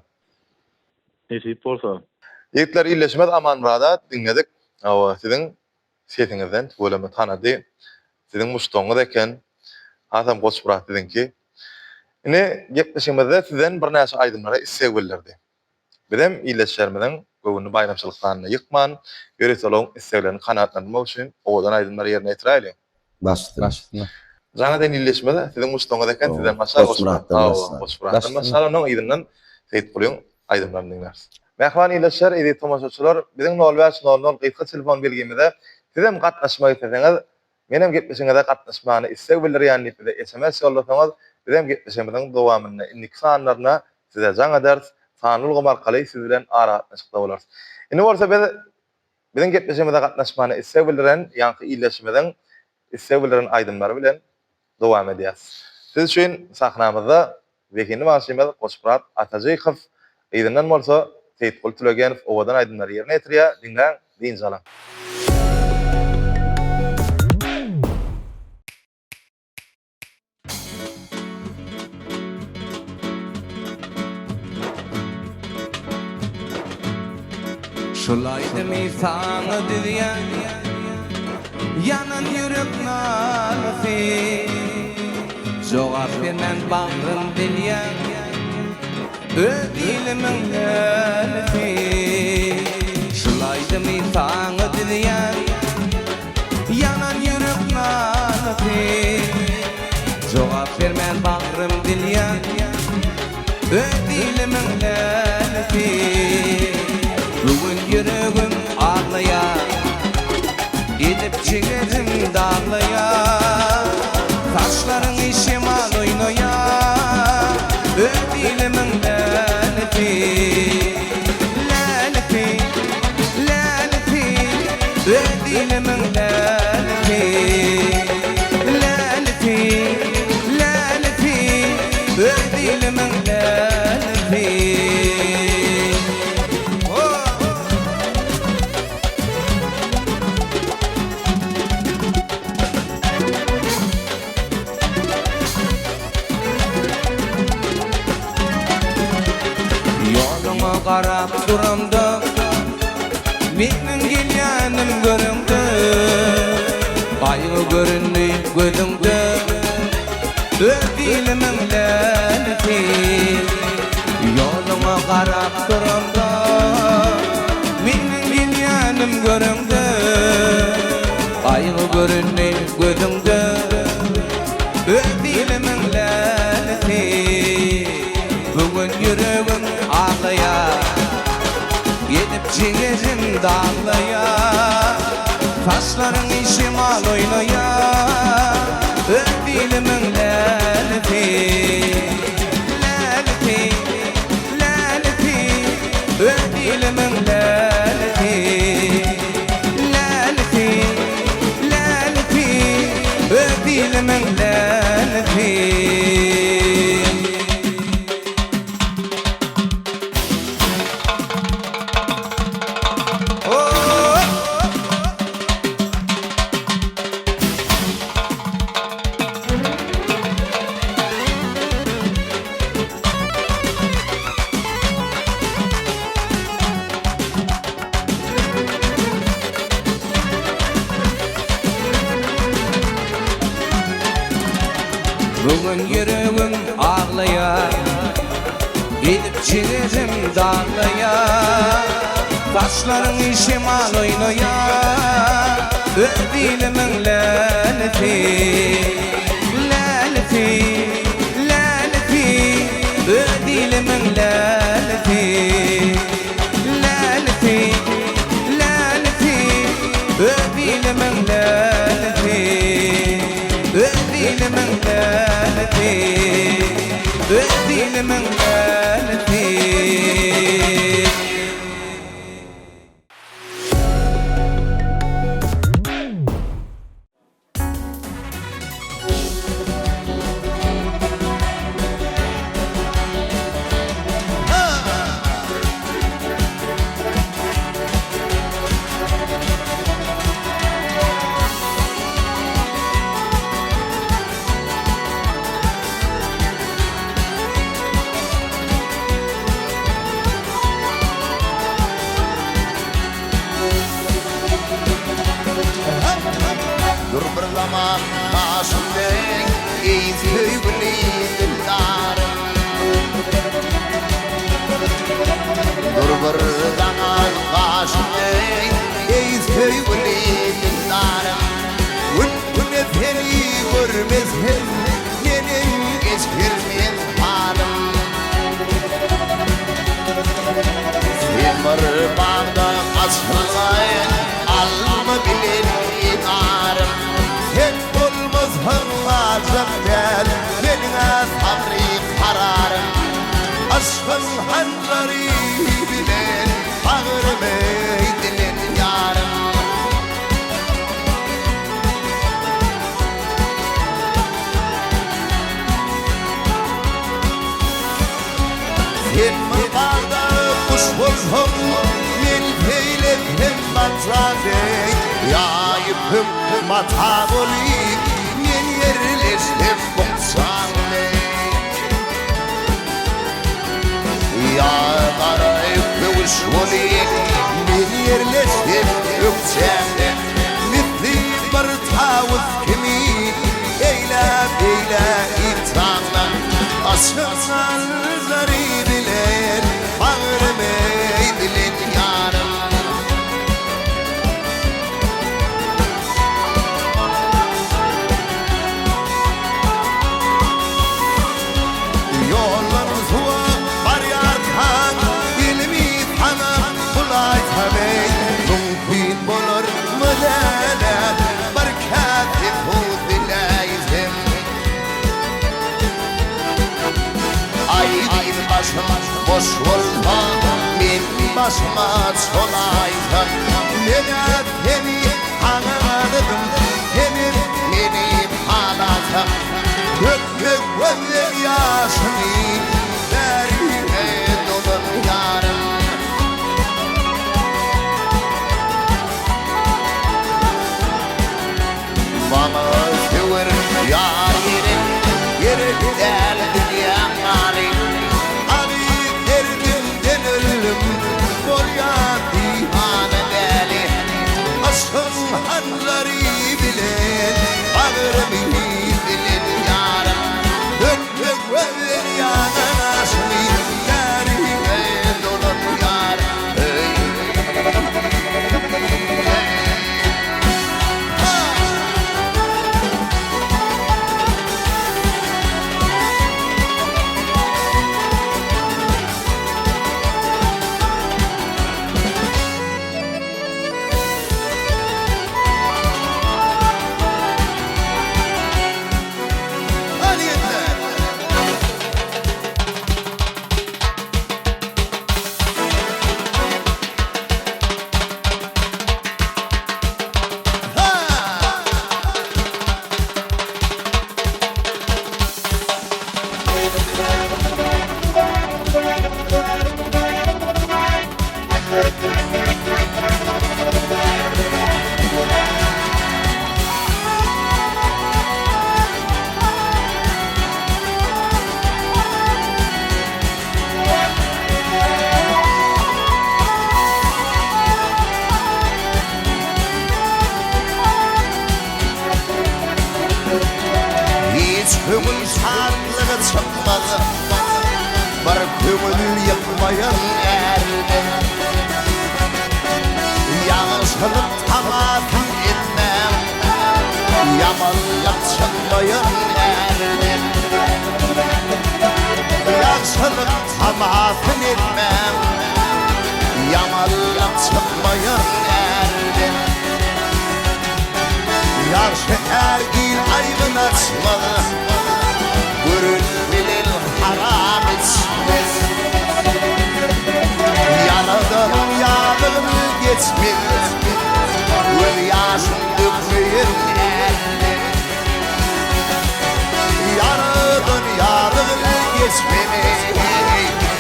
Nesip bolsa. Ýigitler illeşimiz Amanmyrada diňledik. Hawa siziň Sesiňizden tüweleme tanady. Siziň muşdagyňyz eken. Hasam Goçmyrat siziňki. Indi gepleşigimizde sizden birnäçe aýdymlara isleg bildirdi. Bizem ildeşlerimiziň göwnüni baýramçylyk sanynda ýykman, ýörite olaryň isleglerini kanagatlandyrmak üçin owadan aýdymlary ýerine ýetiräýeliň. Baş üstüne. Baş üstüne. Jaň eden ildeşimiz siziň muşdagyňyz eken, sizden başlar Goçmyratdan başlar. Goçmyratdan başlar, ondan yzyndan Seýitgulyň aýdymlaryny diňläris. Mähriban ildeşler, eziz tomaşaçylar, biziň nol bäş nol nol gysga telefon belgimize sizem gatnaşmak isleseňiz, menem gepleşigiňize gatnaşmany isleg bildirýän diýip bize sms ýollasaňyz, bizem gepleşigimiziň dowamynda indiki sanlaryna size jaň ederis, sanly ulgam arkaly siz bilen aragatnaşykda bolarys. Indi bolsa biz biziň gepleşigimize gatnaşmany isleg bildiren ýaňky ildeşimiziň isleg bildiren aýdymlary bilen dowam edýäris. Siz üçin sahnamyzda zehinli bagşymyz Goçmyrat Atajykow, yzyndan bolsa Seýitguly Tülegenow owadan aýdymlary ýerine ýetirýär. Diňläň, dynç alyň. Şul aýdymy saňa düzýän Ýanan ýürek nalasy Jogap bermän bagrym dilýän Öz ilimiň lälesi Şul aýdymy saňa düzýän Ýanan ýürek nalasy Jogap bermän bagrym dilýän Öz ilimiň lälesi Bu gün ýüregim aglaýar Edip jigerim daglaýar Saçlaryňy şemal oýnaýar Öz ilimiň lälesi Lälesi, lälesi Öz ilimiň lälesi Lälesi, lälesi Öz ilimiň lälesi Ýoluňa garap duramda Meniň gelýänim göreňde Gaýgy göründi gözüňde Öz ilimiň lälesi Ýoluňa garap duramda Meniň gelýänim göreňde Gaýgy göründi gözüňde Öz ilimiň lälesi Bu gün ýüregim aglaýar Gezip jigerim daglaýar Saçlaryňy şemal oýnaýar Öz ilimiň lälesi Lälesi, lälesi Öz ilimiň lälesi Lälesi, lälesi. lälesi. Bu gün ýüregim aglaýar, Edip jigerim daglaýar. Saçlaryňy şemal oýnaýar, Öz dilimiň lälesi, Lälesi, lälesi, Öz dilimiň lälesi. Lälesi, lälesi, öz ilimiň lälesi, öz ilimiň lälesi, öz ilimiň lälesi. Dur bir zaman gaşym deň, eý söýgüli dildarym. Dur bir zaman gaşym deň, eý söýgüli dildarym. Gün-güne seni görmesem, neneň geçirmez halym. Sen bir bagda açylan alma bilen narym. Sen bolmasaň ajap däl meniň-ä sabry kararym. Yşgyň hanjary bilen bagrymy dilen ýarym. Sen bir bagda guş bolsaň, men seýlesem mata deý. Ýa ýüpek mata bolup, men ýerleşsem bukjaň deý. Ýa gara köwüş bolup, men ýerleşsem ökjäň deý. Misli bir tawus kimin Eýle-beýle ýyprandan Aşyk zary bilen Bagrymy dilen ýarym. Ýoldan suwa barýarkaň Elimi saňa bulaýsam eý, Mümkin bolarmy läle Bir käse suw diläýsem. Aý diýip başym boş bolsa, Men başyma çolaýsam. Men-ä seni haladym, Senem meni halasaň. Dökme gözleň ýaşyny, Bärime dolan ýarym. Maňa söwer ýar gerek, Gerek däl dünýäň maly. Aly derdimden öldüm, Bolýan diwana däli. Yşgyň hanjary bilen, Bagrymy dilen ýarym. Dökme gözleň. köňül şatlygy çykmaz, Bir köňül ýykmaýan ärden. Ýagşylyk tamasyn etmäň, Ýamanlyk çykmaýan ärden. Ýagşylyk tamasyn etmäň, Ýamanlyk çykmaýan ärden. Ýagşy är il aýbyn açmaz, Gören bilen haram içmez. Ýaradanyň ýazygyny geçmez, Göz ýaşyn dökmeýän ärden. Ýaradan ýazygyny geçmez,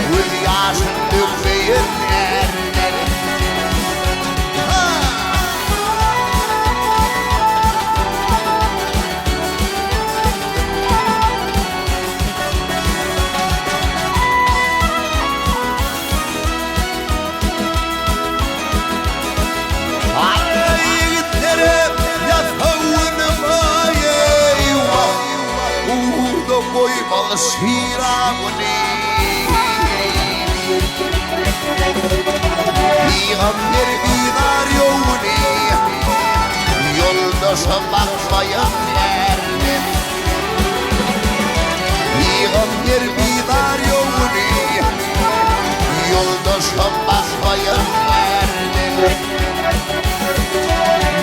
Göz ýaşyn dökmeýän ärden. Pygamber bizar ýowuny Ýoldaşa bakmaýan ärden. Pygamber bizar ýowuny Ýoldaşa bakmaýan ärden.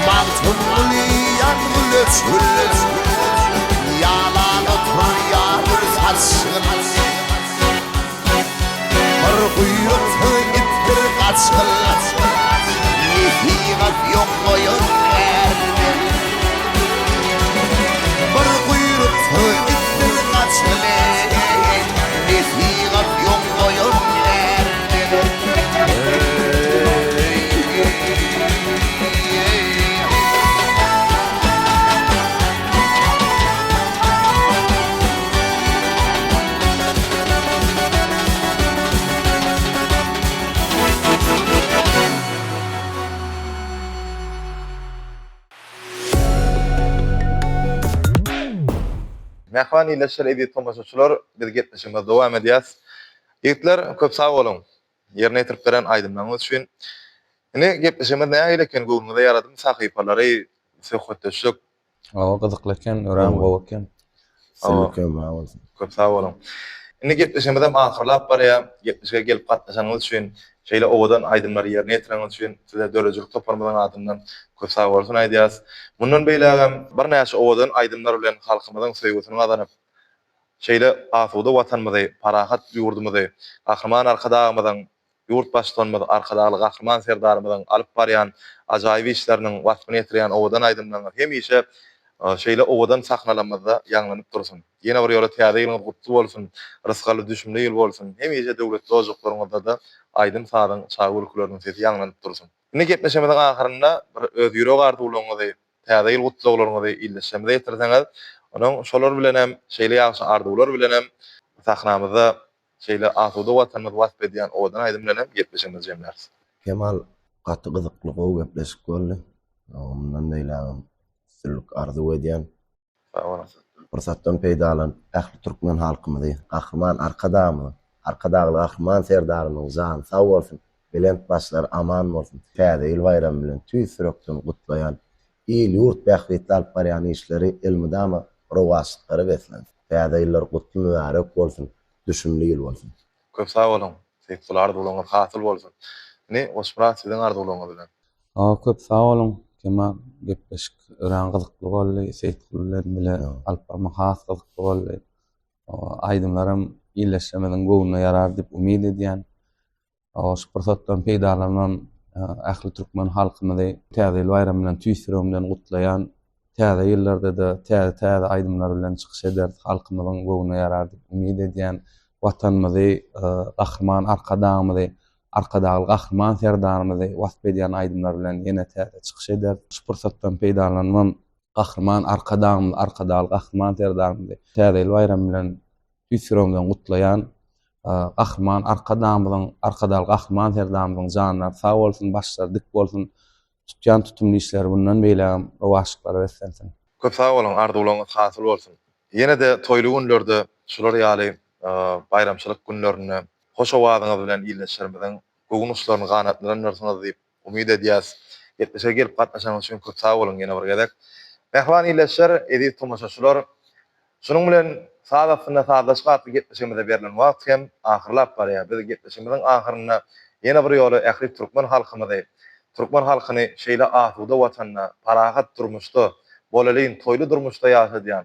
Magtymguly ýangyn öçgün Ýalan oturýardyr saçgyn. Bir guýruksyz itdir gaçgyl, Nesihat ýoklaýan ärden. Bir guýruksyz itdir gaçgyl, Nesihat ýoklaýan ärden. Mähriban ildeşler, eziz tomaşaçylar, biz gepleşigimizi dowam edýäs. Ýigitler, köp sag boluň, ýerine ýetirip beren aýdymlaryňyz üçin. Indi gepleşigimiz nähili eken, göwnüňize ýaradymy sahypalary, söhbetdeşlik? Hawa gyzykly eken, örän gowy eken. Üstünlik hemra bolsun. Köp sag boluň. Indi gepleşigimizem ahyrlap barýar. Gepleşige gelip gatnaşanyňyz üçin, şeýle owadan aýdymlary ýerine ýetireniňiz üçin size döredijilik toparymyzyň adyndan köp sag bolsun aýdýarys. Mundan beýlägem birnäçe owadan aýdymlar bilen halkymyzyň söýgüsini gazanyp, şeýle asuda Watanymyzy, parahat ýurdumyzy Gahryman Arkadagymyzyň Ýurt Baştutanymyz Arkadagly Gahryman Serdarymyzyň alyp barýan ajaýyp işleriniň waspyny ýetirýän owadan aýdymlaryňyz hemişe şeýle owadan sahnalarymyzda ýaňlanyp dursun. Ýene bir ýola Täze ýylyňyz gutly bolsun, rysgally düşümli ýyl bolsun! Hemişe döwletli ojaklaryňyzda-da aýdym-sazyň, çaga gülküleriniň sesi ýaňlanyp dursun! Indi gepleşigimiziň ahyrynda bir öz ýürek arzuwlaryňyzy, Täze ýyl gutlaglaryňyzy ildeşlerimize ýetirseňiz, onuň şolar bilenem, şeýle ýagşy arzuwlar bilenem sahnamyzda Şeýle asuda Watanymyzy wasp edýän owadan aýdym bilen hem gepleşigimizi jemläris. Kemal gaty gyzykly gowy gepleşik boldy. Mundan beýlägem üstünlik arzuw edýän. Sag boluň. Pursatdan peýdalanyp ähli türkmen halkymyzy Gahryman Arkadagymyzyň, Arkadagly Gahryman Serdarymyzyň jany sag bolsun, belent başlary aman bolsun, Täze ýyl baýramy bilen tüýs ýürekden gutlaýan. Il-ýurt bähbitli alyp barýan işleri elmydama rowaçlyklara beslensin. Täze ýyllar gutly mübärek bolsun, düşümli ýyl bolsun. Köp sag boluň Seýitguly arzuwlaryňyz hasyl bolsun. Indi Goçmyrat siziň arzuwlaryňyz bilen. Hawa köp sag boluň Kemal gepleşik örän gyzykly boldy Seýitguly bilen bile alyp barmak has gyzykly boldy. Aýdymlaram ildeşlerimiziň göwnüne ýarar diýip umyt edýän. Şu pursatdan peýdalanybam ähli türkmen halkymyzy Täze ýyl baýramy bilen tüýs ýüregimden gutlaýan. Täze ýyllarda-da täze-täze aýdymlar bilen çykyş ederis, halkymyzyň göwnüne ýarar diýip umyt edýän. Watanymyzy, Gahryman Arkadagymyzy, Arkadagly Gahryman Serdarymyzy wasp edýän aýdymlar bilen ýene täze çykyş ederis. Şu pursatdan peýdalanybam Gahryman Arkadagymyzy, Arkadagly Gahryman Serdarymyzy Täze ýyl baýramy bilen tüýs ýüregimden gutlaýan. Gahryman Arkadagymyzyň, Arkadagly Gahryman Serdarymyzyň janlary sag bolsun, başlary dik bolsun, tutýan tutumly işleri mundan beýlägem rowaçlyklara beslensin. Köp sag boluň, arzuwlaryňyz hasyl bolsun! Ýene-de toýly günlerde şular ýaly baýramçylyk günlerinde hoş owazyňyz bilen ildeşlerimiziň göwün guşlaryny ganatlandyrarsyňyz diýip umyt edýäs. Gepleşige gelip gatnaşanyňyz üçin köp sag boluň ýene bir gezek. Mähriban ildeşler, eziz tomaşaçylar, şunuň bilen Saz astynda sazlaşyk atly gepleşigimize berlen wagt hem ahyrlap barýar. Biz gepleşigimiziň ahyrynda ýene bir ýola ähli türkmen halkymyzy, türkmen halkyny şeýle asuda Watanda, parahat durmuşda, bolelin toýly durmuşda ýaşadýan,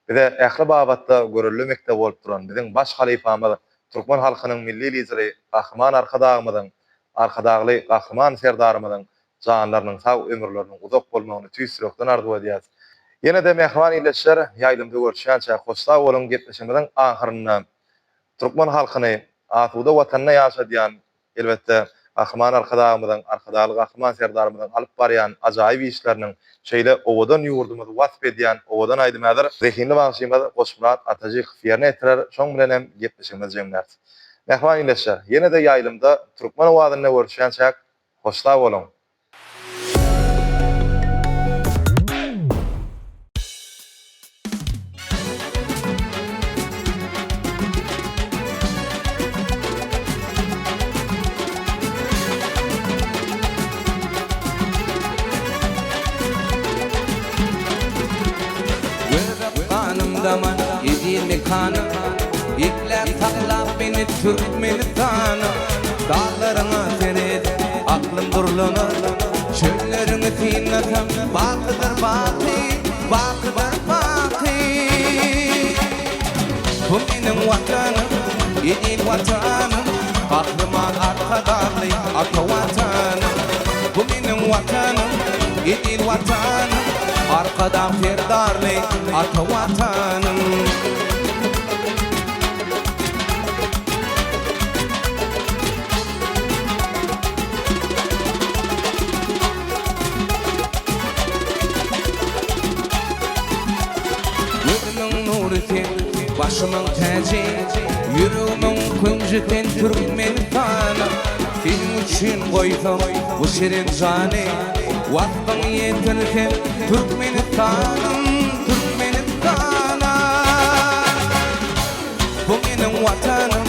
bize ähli babatda görelde mekdep bolup duran biziň baş halypamyz, türkmen halkynyň Milli Lideri Gahryman Arkadagymyzyň, Arkadagly Gahryman Serdarymyzyň janlarynyň sag, ömürleriniň uzak bolmagyny tüýs ýürekden arzuw edýäs. Ýene-de mähriban ildeşler, ýaýlymda görüşýänçä hoş sag boluň, gepleşigimiziň ahyrynda türkmen halkyny asuda Watanda ýaşadýan Elbetde, Gahryman Arkadagymyzyň, Arkadagly Gahryman Serdarymyzyň alyp barýan ajaýyp işleriniň, şeýle owadan ýurdumyzy wasp edýän owadan aýdym häzir zehinli bagşymyz Goçmyrat Atajykow ýerine ýetirer, şoň bilen hem gepleşigimizi jemläris. Mähriban ildeşler, ýene-de ýaýlymda Türkmen owazynda görüşýänçäk, hoş sag boluň! Göbek ganym daman eziz mekanym Ekläp saklap meni Türkmenistanym Daglaryňa seret Aklym durlanar, çölleriňi synlasam, Bakydyr baky, bakydyr baky. Bu meniň Watanym, eziz Watanym, Gahryman Arkadagly ata Watanym. Bu meniň Watanym, eziz Watanym, Arkadag Serdarly ata Watanym. Gözümiň nury sen, başymyň täji, Ýüregimiň künji sen Türkmenistanym. Seniň üçin goýsam bu şirin jany, Waspyň ýetirsem Türkmenistanym, Türkmenistanym. Bu meniň Watanym,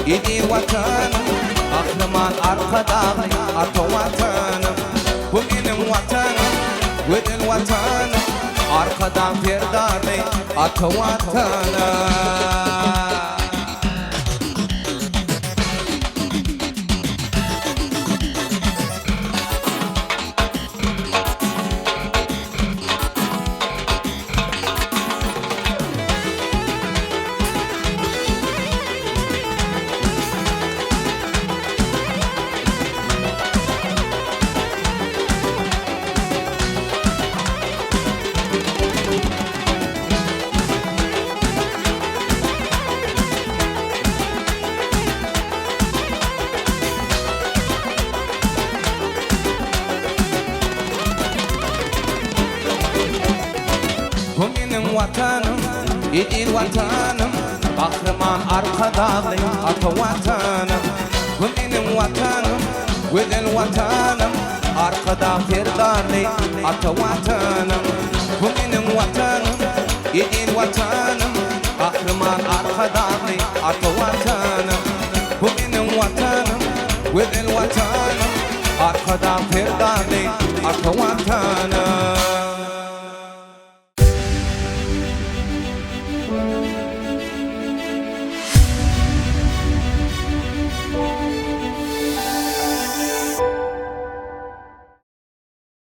eziz Watanym, Gahryman Arkadagly ata Watanym. Bu meniň Watanym, gözel Watanym, Arkadag Serdarly ata Watanym. Bu meniň Watanym, eziz Watanym, Gahryman Arkadagly ata Watanym. Bu meniň Watanym, gözel Watanym, Arkadag Serdarly ata Watanym. Bu meniň Watanym, eziz Watanym, Gahryman Arkadagly ata Watanym. Bu meniň Watanym, gözel Watanym, Arkadag Serdarly ata Watanym.